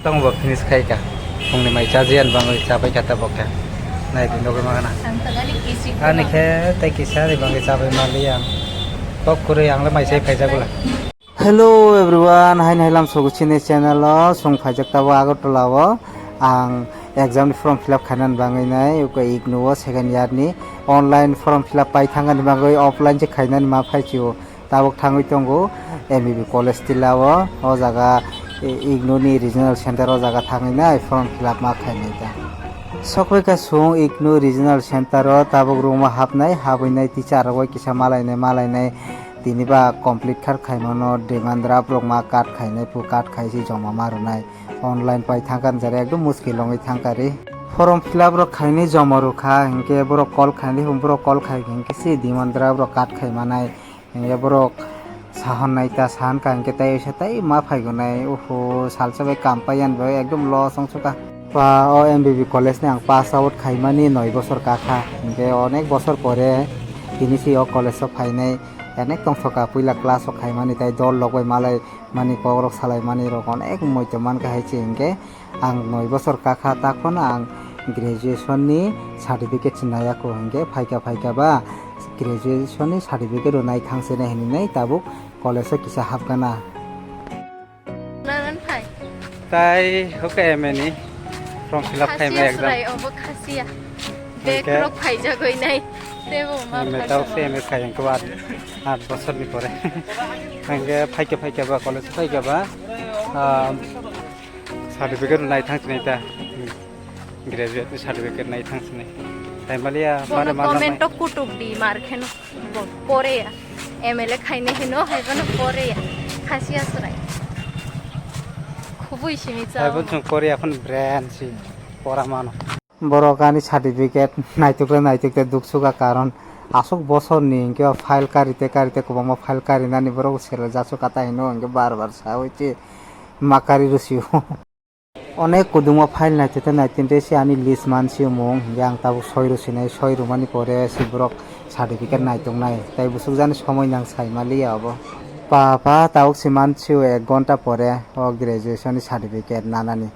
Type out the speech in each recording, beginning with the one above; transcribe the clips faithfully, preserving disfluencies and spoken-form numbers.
Tong bo finish khai ka. Phungni mai chajiyan bangwi chabai kha tabok khe. Nai di nogwi mangana. Ang tong ani kisi. Ani khe tei kisa ni bangwi chabai mali ang. Kok kwrwi ang le mai sai phaijak bwla. Hello everyone, hai nai lam sogo chini channel o song phaijak tabo Agartala o. Ang exam ni form fill up khainani bangwi nai uko igno o second year ni online form fill up pai thangani bangwi offline se khainani ma phai chio. Tabuk thangwi tongo M B B college tila o, o jaga, e, igno ni regional center o jaga thangwi nai form fill up ma khainai ta. Sokbai kha song igno regional center o tabuk room o hapnai, habwi nai teacher rok bai kisa malainai, malainai tini ba complete kha khaimano demand draft rok ma card khainai, pu card khai se joma ma rwnai, online pai thangkha jare ekdom muskil wngwi thangkha ri. Form fill up rok khainai joma rwkha, hinkhe borok call khainai, borok call khai hinkhe se demand draft rok card khai manai. Hingke borok sahon nai ta, sahon ka hingke tei oisa tei ma phai gonai. Oho, salsa bai kam pai yan bai ekdom loss wng suka. Pa o M B B college ni ang pass out khaimani noi bosor kakha. Hingke onek bosor pore tini si o college o phainai. Onek tongsoka puila class o khaimani tei dol rok bai malai mani kokrok salai mani rok onek moito mankha hai se hingke. Ang noi bosor kakha, takhwno ang graduation ni certificate se naiya ko, hinkhe phaikha phaikha ba graduation ni certificate rw nai thang se nai hinwi nai tabuk college o kisa hapgana. Nanan phai. Tai hoka M A ni form fill up khai Khasiya ma exam. Surai obo khasiya. Bag rok phaijagoi nai. Tebo ma M A phai tau se tongma. M A khai ang ko at, at bosor ni pore. Hinkhe phaikha phaikha ba college phaikha ba, ah, Certificate nai thang sinai ta. Graduate ni certificate nai thang sinai. Taimaliya, bono mare mare comment nai. To kutuk di mar kheno. Bo, pore ya. M L A khaine hino, hai bono pore ya. Khasiya surai. Khubui simi chao. Hai bo chwng pore ya, phone brand si pora mano. Borok ani certificate naitukle naitukte duk suka, karon aswk bosorni hinkhe o file karite karite kwbangma file karinani borok seleng jasuk kata hino hinkhe bar bar sawi se ma kari rwsio. Onek kwdwngma file naitute naitute se ani list man se mung hinkhe ang tabuk soi rw sinai, soi rwmani pore se borok certificate naituknai tei bwswk jani somoi nang sai maliya obo. Papa tabuk se man sio ek ghonta pore o graduation ni certificate nanani.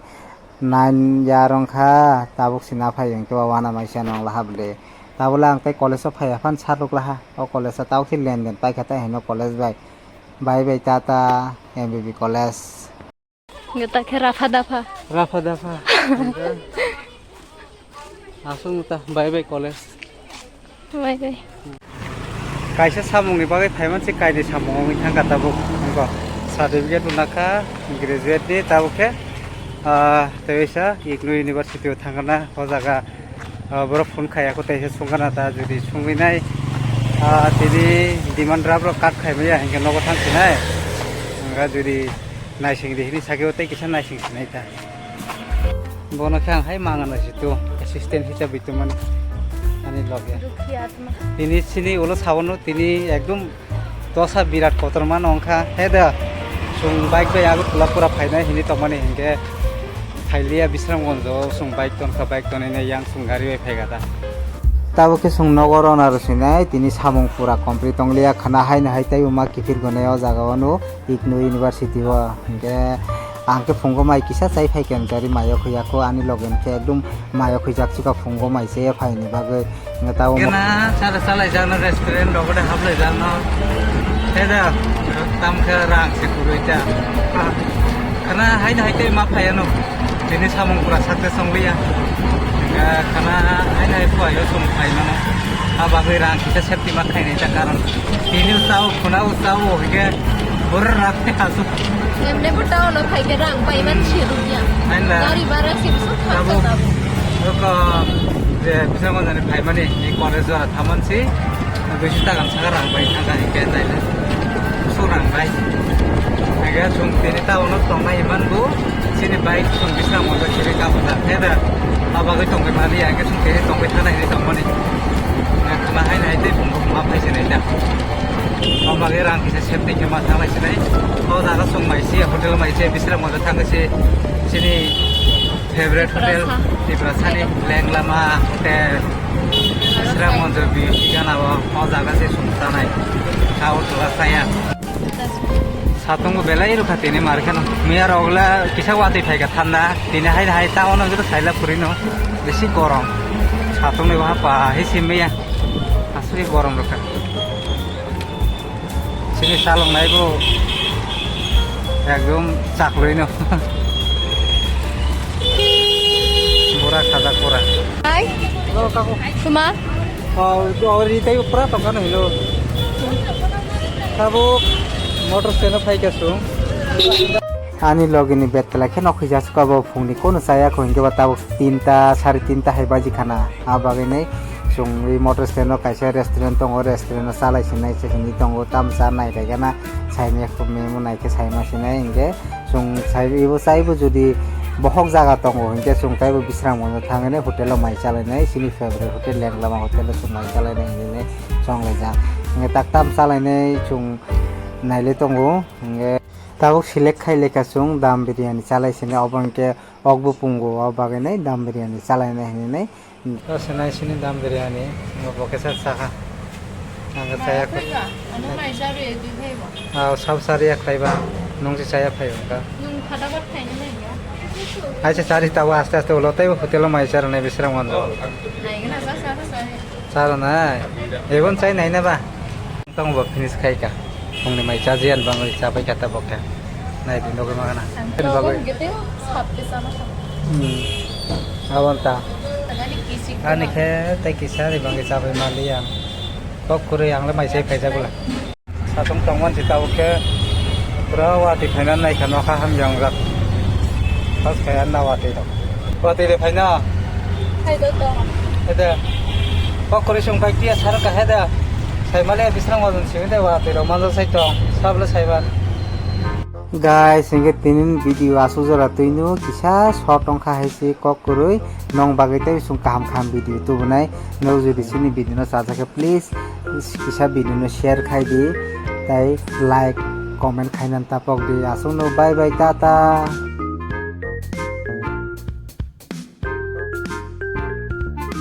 Nine year wngkha, tabuk se na phai hinkhe ba uanamaisa nong laha bwle. Tabuk le ang tei college o phaiya phano sar rok laha. O college o tabuk se lenden paikha tei haino college bai. Bye bye tata, M B B college. Gata khe rapha dapha. Rapha dapha. Aswk ta bye bye college. Bye bye. Kaisa samungni bagwi phaiman se kainwi samung wngwi thangkha tabuk. Wngkha certificate rwna kha graduate ni tabuk khe, ah, tei waisa igno university o thangkha na o jaga, ah, borok phone khaiya kho tei se sungkha na ta jodi sungwi nai, ah, tini demand draft rok cut khaimaya hinkhe nogo thang sinai. Wngkha jodi naising di hini sakhe o tei kisa naising sinai ta. Bono khe ang hai mangana jitu assistant hisabe tongmani ani loge. Dukhi atma. Tini sini ulo sabono tini ekdom dosa birat kotorma nongkha. He da, chwng bike bai Agartala pura phainai hinwi tongmani hinkhe phailiya Bisramganjo, chwng bike tonkha, bike tonwi yang chwng gari bai phaikha da. Tabuk khe chwng nogo rona rw sinai tini samung pura complete tongliya khana haino hai teibo ma kiphil gonai o jaga o no. Igno University o, hinkhe ang khe phungo mai kisa chai phai khe, jari mayo khuya kho, ani loge hinkhe ekdum mayo khujak chikha phungo mai chaya phaini bagwi. Hinkhe tabuk kena chala chalai jakno restaurant rogo de hablai jakno. He da, tam khe rang se kwrwi ta. Khana haino hai tei ma phai ano. Tini samung pura success wng liya. Hinkhe khana haino hai phuaio chwng phai mano. A bagwi rang kisa safety ma khainai ta karon. Tini sao, khuna o sao, hinkhe borok rang khe asuk. Emne bo town o phai khe rang paiman si rukya. Hainla. Gari bhara si bwswk kharsa tabuk. Tabuk. Oko je Bisramganjani phaimani, ni college jora thaman si. Duiso tagan saka rang bai thangkha hinkhe naile. Su rang bai. Hinkhe chwng tini town o tongnai himan bo chini bike chwng Bisramganj o khiri kabajak khe da. A bagwi tongwi mani ya, hinkhe chwng tini tongwi thanai hinwi tongmani. Khna hai nai tei bumbo ma phai se nai da. O bagwi rang kisa save tei khe ma thanglai se nai. O jaga chwng mai se hotel mai se Bisramganj o thangwi se chini favorite hotel Tiprasa. Tiprasani Lenglama Hotel. Bisramganj o bi gana o, o jaga se sung tanai. Tao tula saya. Satung bo belai rwkha tini mar kheno. Miya rok le kisa watwi phaikha thanda. Tini hai hai ta ono jora saila purino. Bisi gorom. Satung ni bo hapa hai se miya. Asli gorom rwkha. Sini salong nai bo. Ekdom chakloi no. Bora khajak bora. Hai. Hello, kaku. Kuma? Oh, itu awal di tayo pura tokan hello. Tabuk motor stand phaikha sung. Ani logini betla khe nok hija suka bo phungni kono chaya kho hinkhe ba tabuk tinta, sare tinta hai baji khana. A bagwi nei chwng wi motor stand o kaisa restaurant tongo, restaurant o chalai sinai se hinwi tongo, tamo cha nai khaikhe na saimya khum memo naikhe saima sinai hinkhe chwng sai ibo chaibo jodi bohok jaga tongo hinkhe chwng taibo Bisramganj o thangwi hotel o mai chalainai, chini favorite hotel Lenglama hotel o chwng mai chalainai hinwi chonglaijak. Hinkhe tak tamo chalainai chwng nailai tongo hinkhe. Tabuk select khai lekha chwng dam biryani chalai sini, obo hinkhe ok buphungo o bagwi nai dam biryani chalainai hinwi nai. O se nai sini dam biryani, bo khe sa chakha. Ang khe chaya kho. Ano mai sa rwi twi phai bo. Ah, sab sari ya khlai ba, nung se chaya phai ba. Nung phada bat khaina nai ya. Hai se chari tawa aste aste ulo tei hotel o mai char nai Bisramganj o. Nai gana sa sa sa. Charo nai. Ebon chai nai na ba. Tong bo finish khai ka. Phungni mai chajiyan bangwi chabai kha ta bo khe. Nai di nogwi ma gana. Ani bagwi. Gete sap ke sama sama. Hmm. Abon ta. Ani kisi. Ani khe tei kisa ni bangwi chabai mali ang. Kok kwrwi ang le mai chai phaijak bwla. Satung tongmani si tabuk khe pura watwi phaina naikha nokha hamjak wngjak. Pas khai anna watwi rok. Watwi le phaina. Hai do tong. Hede. Kok kwrwi sung pai tiya sar ka hede. Sai male Bisramganj simi de watwi rok manjak sai tong. Sabla saiban. Guys, hinkhe tini video asuk jora twino kisa short wngkha hai se kok kwrwi nong bagwi tei chwng kaham kaham video tubunai. Nok jodi chini video no chajak khe please kisa video no share khai di tei like comment khaina tapok di. Aswk no bye bye tata.